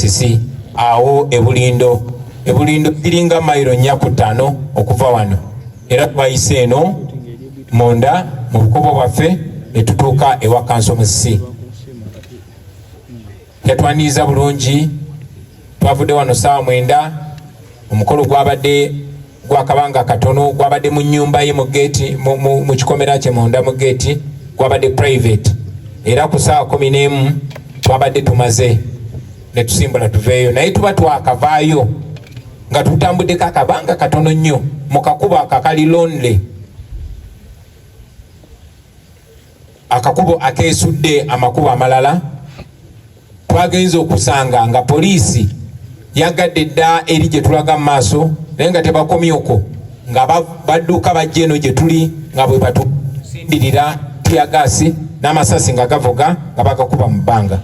Musisi awo e Bulindo. E Bulindo kiringa mayiro 4 ku 5 okuva wano, era twayise eno munda mu bukubo bwaffe ne tutuuka ewa Kanso Musisi. Yatwaniriza bulungi. Twavudde wano ssaawa 9, omukolo gwabadde gwakabanga katono, gwabadde mu nnyumba ye mu geeti, mu kikomera kye munda mu geeti, gwabadde private, era ku ssaawa 11 twabadde tumaze ne tusimbula tuveeyo, naye tuba twakavaayo nga tutambuddeko akabanga katono nnyo mu kakubo akakali lonely, akakubo akeesudde amakubo amalala, twagenze okusanga nga poliisi yagadde dda eri gye tulaga mu maaso, naye nga tebakomye okwo, nga badduka bajja eno gye tuli nga bwe batusindirira tiyagaasi n'amasasi nga gavuga nga bagakuba mu bbanga.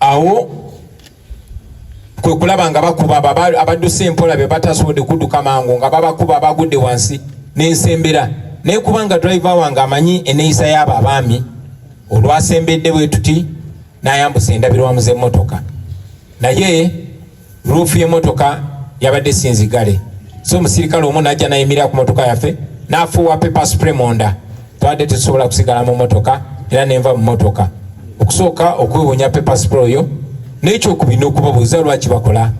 Awo kwe kulaba nga bakuba abadduse empola be batasobodde kudduka mangu, nga babakuba bagudde wansi n'ensembera, naye kubanga driver wange amanyi enneeyisa y'abo abaami, olwasembedde bwe tuti n'ayambusa endabirwamu z'emmotoka, naye ruufu y'emmotoka yabadde sinzigale, so omusirikale omu n'ajja n'ayimirira ku mmotoka yaffe n'afuuwa pepper spray munda. Twabadde tetusobola kusigala mu mmotoka, era nenva mu mmotoka okusooka okwewunya pepper spray oyo, n'ekyokubiri n'okubabuuza lwaki bakola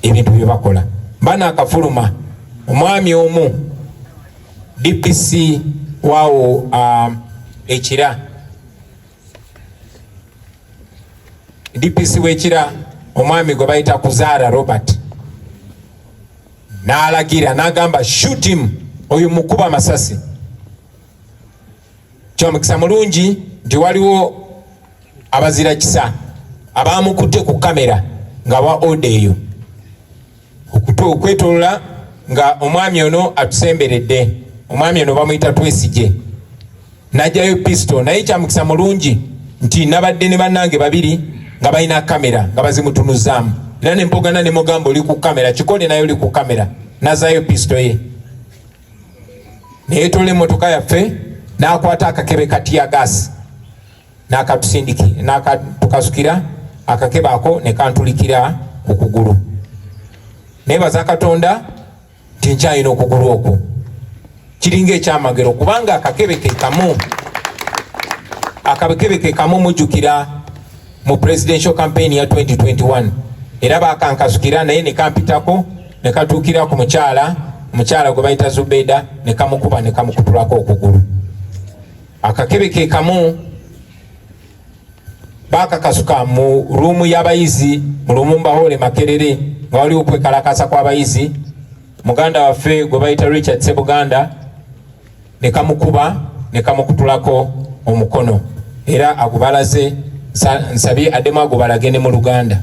ebintu bye bakola. Mbana akafuluma omwami omu DPC waawo Ekira, DPC w'Ekira omwami gwe bayita Kuzaara Robert, n'alagira n'agamba shoot him, oyo mukuba amasasi. Kyomukisa mulungi nti waliwo abazira kisa abamukutte ku kamera nga wa oda eyo okwetolola nga omwami ono atusemberedde. Omwami ono bamuyita Twesigye, n'ajjayo pisto, naye kyamukisa mulungi nti nabadde ne bannange babiri nga balina kamera nga bazimutunuzaamu, era ne mpogana ne mugamba oli ku kamera, kikole naye oli ku kamera, n'azaayo pisto ye neyetola emmotoka yaffe n'akwata akakebe ka tear gas n'akatusindiki n'akatukasukira akakebe ako ne kantulikira ku kugulu. Neebaza Katonda nti nkyalina okugulu okwo, kiringa ekyamagero, kubanga akakebe ke kamu, akakebe ke kamu mujjukira mu presidential campaign ya 2021, era bakankasukira naye ne kampitako ne katuukira ku mukyala, omukyala gwe bayita Zubeda, ne kamukuba ne kamukutulako okugulu. Akakebe ke kamu bakakasuka mu ruumu y'abayizi mu Lumumba Hall Makerere, nga waliwo okwekalakasa kw'abayizi, muganda waffe gwe bayita Richard Sebuganda ne kamukuba ne kamukutulako omukono, era agubalaze, nsabye addemu agubalage ne mu Luganda.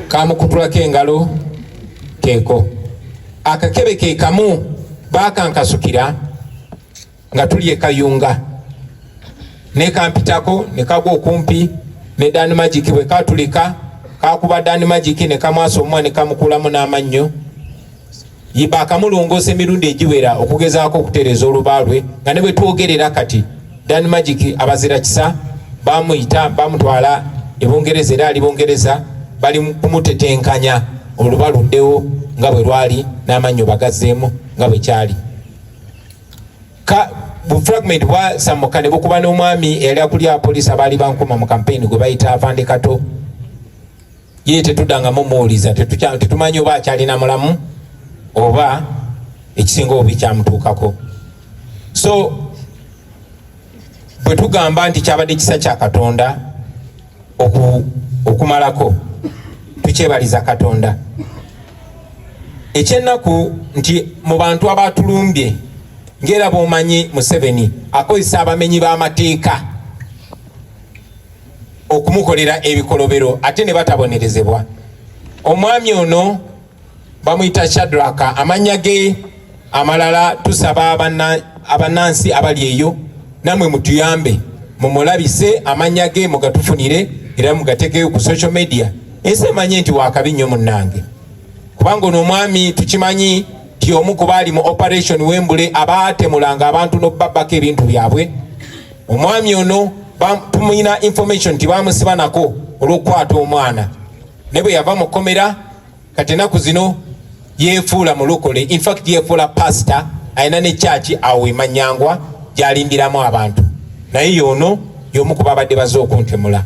Kamukutulako engalo keeko. Akakebe ke kamu bakankasukira nga tuli e Kayunga, ne kampitako ne kagwa okumpi ne Dan Magic, bwe katulika kakuba Dan Magic ne kamwasa omumwa ne kamukulamu n'amannyo. Yiba akamulongoosa emirundi egiwera okugezaako okutereeza oluba lwe, nga ne bwe twogerera kati Dan Magic abazira kisa bamuyita bamutwala e Bungereza, era ali Bungereza bali kumutetenkanya oluba luddewo nga bwe lwali n'amannyo bagazzeemu nga bwe kyali. Ka bu fragment bwasammuka ne bukuba n'omwami eyali akulya poliisi abaali bankuma mu kampeyini gwe bayita Afande Kato, ye tetuddangamu muwuliza, tetumanyi oba akyalina mulamu oba ekisinga obubi kyamutuukako. So bwe tugamba nti kyabadde kisa kya Katonda okumalako, tukyebaliza Katonda. Ekyennaku nti mu bantu abatulumbye, ng'era bw'omanyi Museveni akozesa abamenyi b'amateeka okumukolera ebikolobero ate ne batabonerezebwa. Omwami ono bamuyita Shadraka, amannya ge amalala tusaba abannansi abali eyo namwe mutuyambe mumulabise amannya ge, mugatufunire era mugategeyo ku social media, ensi emanye nti wakabi nnyo munnange, kubanga ono omwami tukimanyi nti omu ku baali mu operation Wembule abaatemulanga abantu n'okubabbako ebintu byabwe. Omwami ono tumuyina information nti bamusiba nako olw'okukwata omwana, naye bwe yava mu kkomera kati ennaku zino yeefuula mulokole, infact yeefuula pasita, alina ne kyaki awo emanyangwa gyalimbiramu abantu, naye yoono y'omu ku babadde bazze okuntemula.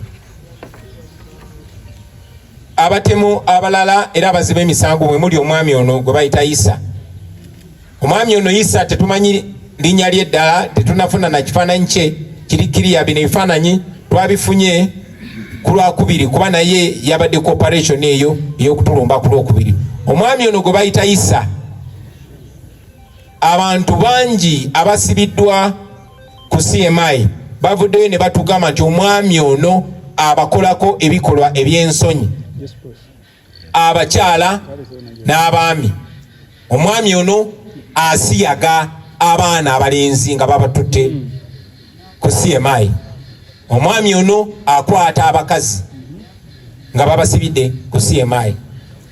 Abatemu abalala era abaziba emisango mwe muli omwami ono gwe bayita Isa. Omwami ono Isa tetumanyi linnya lye ddala, tetunafuna na kifaananyi kye kiri kiriya. Bino ebifaananyi twabifunye ku Lwakubiri, kuba naye yabadde ku operation eyo ey'okutulumba ku Lwokubiri. Omwami ono gwe bayita Isa, abantu bangi abasibiddwa ku CMI bavuddeyo ne batugamba nti omwami ono abakolako ebikolwa eby'ensonyi, abakyala n'abaami. Omwami ono asiyaga abaana abalenzi nga babatutte ku CMI. Omwami ono akwata abakazi nga babasibidde ku CMI.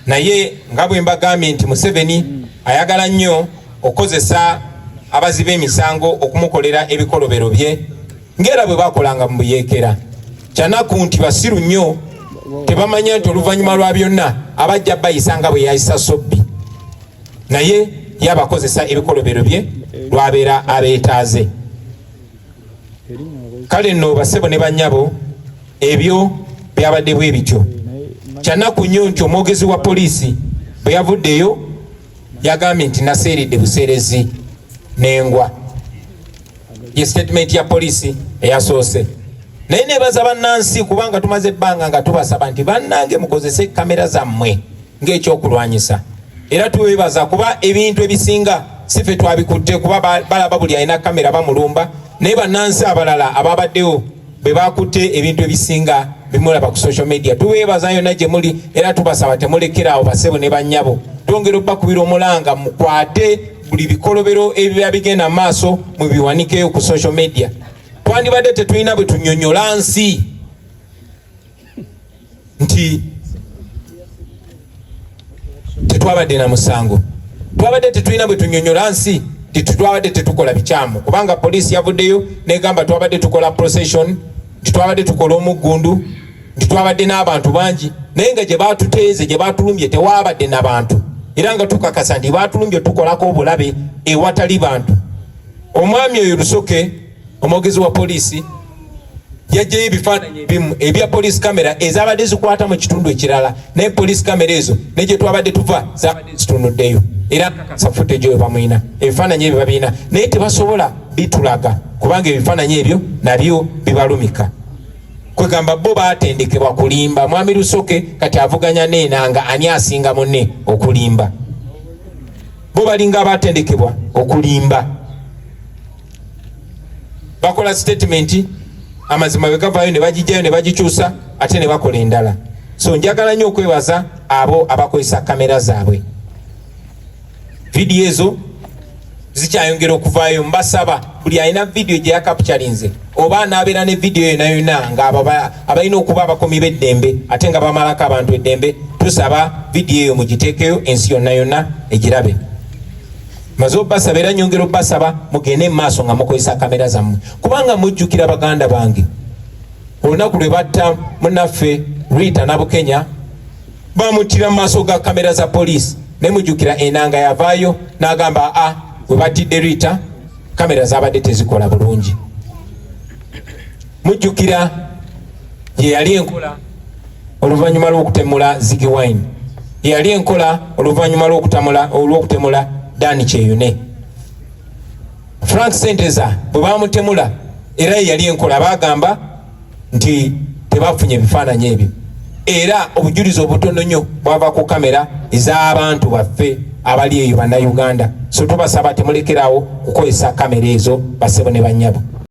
Naye nga bwe mbagambye nti Museveni ayagala nnyo okukozesa abaziba emisango okumukolera ebikolobero bye, ng'era bwe bakolanga mu buyeekera. Kyanaku nti basiru nnyo, tebamanya nti oluvannyuma lwa byonna abajja bayisa nga bwe yayisa Sobbi, naye yabakozesa ebikolobero bye lwabeera abeetaaze. Kale nno basebo ne bannyabo, ebyo byabadde bwe bityo. Kyanaku nnyo nti omwogezi wa poliisi bwe yavuddeyo yagambye nti naseeredde buseerezi n'engwa, ye statement ya poliisi eyasoose. Naye nebaza bannansi, kubanga tumaze ebbanga nga tubasaba nti bannange mukozese kamera zammwe ng'ekyokulwanyisa, era tubebaza kuba ebintu ebisinga si ffe twabikutte, kuba balaba buli alina kamera bamulumba, naye bannansi abalala ababaddewo bwe bakutte ebintu ebisinga bimulaba ku social media. Tubeebaza yonna gye muli, era tubasaba temulekera awo. Basebo ne bannyabo, twongera obbakubira omulanga mukwate buli bikolobero ebiba bigenda mu maaso, mubiwanikeyo ku social media. Twandibadde tetulina bwe tunyonyola nsi nti tetwabadde na musango, twabadde tetulina bwe tunyonyola nsi nti twabadde tetukola bikyamu, kubanga poliisi yavuddeyo negamba twabadde tukola procession, nti twabadde tukola omuggundu, nti twabadde n'abantu bangi, naye nga gye batuteeze, gye batulumbye tewabadde n'abantu, era nga tukakasa nti batulumbye tukolako obulabe ewatali bantu. Omwami oyo Lusoke, omwogezi wa poliisi, yajjayo ebifaananyi ebimu ebya poliisi kamera ezabadde zikwata mu kitundu ekirala, naye poliisi kamera ezo ne gye twabadde tuva zabadde zitunuddeyo, era nkakasa footage oyo bamwina, ebifaananyi ebyo babirina, naye tebasobola bitulaga kubanga ebifaananyi ebyo nabyo bibalumika. Kwegamba bo batendekebwa kulimba. Mwami Lusoke kati avuganya neenanga ani asinga munne okulimba. Bo balinga abatendekebwa okulimba, bakola statement, amazima bwe gavaayo ne bagijjayo ne bagikyusa ate ne bakola endala. So njagala nnyo okwebaza abo abakozesa kamera zaabwe. Vidiyo ezo zikyayongera okuvaayo. Mbasaba buli alina vidiyo gye yakapchalinze oba anaabeera ne vidiyo yonna yonna nga abalina okuba abakomi b'eddembe ate nga bamalako abantu eddembe, tusaba vidiyo eyo mugiteekeyo ensi yonna yonna egirabe. Maze obbasaba era nyongera obbasaba mugende mu maaso nga mukozesa kamera zammwe, kubanga mujjukira baganda bange olunaku lwe batta munnaffe Rita Nabukenya, bamuttira mu maaso ga kamera za poliisi, naye mujjukira Enanga yavaayo n'agamba a we battidde Rita kamera zabadde tezikola bulungi. Mujjukira ye yali enkola oluvannyuma lw'okutemula Ziggy Wine, ye yali enkola oluvannyuma olw'okutemula Dan Kyeyune. Frank Senteza bwe bamutemula era ye yali enkola, bagamba nti tebafunye ebifaananyi ebyo, era obujulizi obutono nnyo bwava ku kamera ez'abantu baffe abali eyo bannayuganda. So tubasaba temulekerawo kukozesa kamera ezo, basebo ne bannyabo.